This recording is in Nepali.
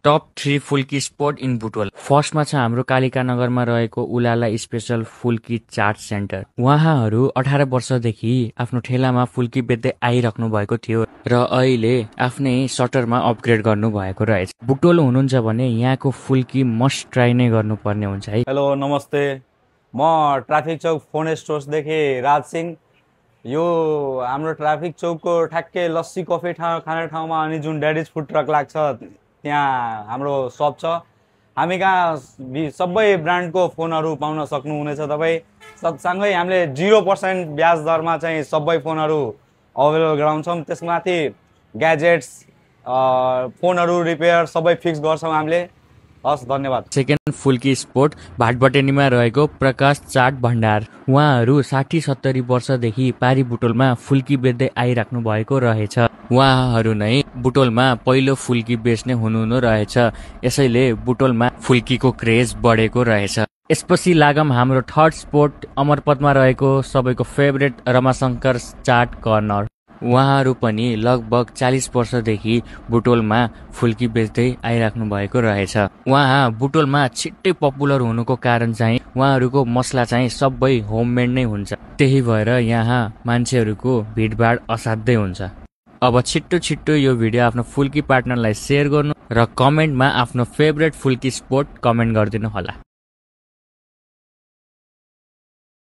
टप 3 फुल्की स्पोट इन बुटवल। फर्स्टमा छ हाम्रो कालिका नगरमा रहेको उलाला स्पेशल फुल्की चाट सेन्टर। उहाँहरू 18 वर्षदेखि आफ्नो ठेलामा फुल्की बेच्दै आइराख्नु भएको थियो र अहिले आफ्नै सटरमा अपग्रेड गर्नु भएको रहेछ। बुटवल हुनुहुन्छ भने यहाँको फुल्की मस्ट ट्राई नै गर्नुपर्ने हुन्छ है। हेलो नमस्ते, म ट्राफिक चौक फोन स्टोर्सदेखि राज सिंह। यो हाम्रो ट्राफिक चौकको ठ्याक्कै लस्सी कफी खाने ठाउँमा अनि जुन ड्याडिज फुड ट्रक लाग्छ त्यहाँ हाम्रो सप छ। हामी कहाँ सबै ब्रान्डको फोनहरू पाउन सक्नुहुनेछ तपाईँ। सँगै हामीले 0% ब्याज दरमा चाहिँ सबै फोनहरू अभाइलेबल गराउँछौँ। त्यसमाथि ग्याजेट्स फोनहरू रिपेयर सबै फिक्स गर्छौँ हामीले। हस्, धन्यवाद। सेकेन्ड फुल्की स्पोट भाटबटेनीमा रहेको प्रकाश चाट भण्डार। उहाँहरू 60-70 वर्षदेखि पारी बुटोलमा फुल्की बेच्दै आइराख्नु भएको रहेछ। उहाँहरू नै बुटोलमा पहिलो फुल्की बेच्ने हुनु रहेछ। यसैले बुटोलमा फुल्कीको क्रेज बढेको रहेछ। यसपछि लागम हाम्रो थर्ड स्पोट अमरपथमा रहेको सबैको फेभरेट रमाशङ्कर चाट कर्नर। उहाँहरू पनि लगभग 40 वर्षदेखि बुटोलमा फुल्की बेच्दै आइराख्नु भएको रहेछ। उहाँ बुटोलमा छिट्टै पपुलर हुनुको कारण चाहिँ उहाँहरूको मसला चाहिँ सबै होममेड नै हुन्छ। त्यही भएर यहाँ मान्छेहरूको भिडभाड असाध्यै हुन्छ। अब छिट्टो यो भिडियो आफ्नो फुल्की पार्टनरलाई सेयर गर्नु र कमेन्टमा आफ्नो फेभरेट फुल्की स्पोट कमेन्ट गरिदिनु होला।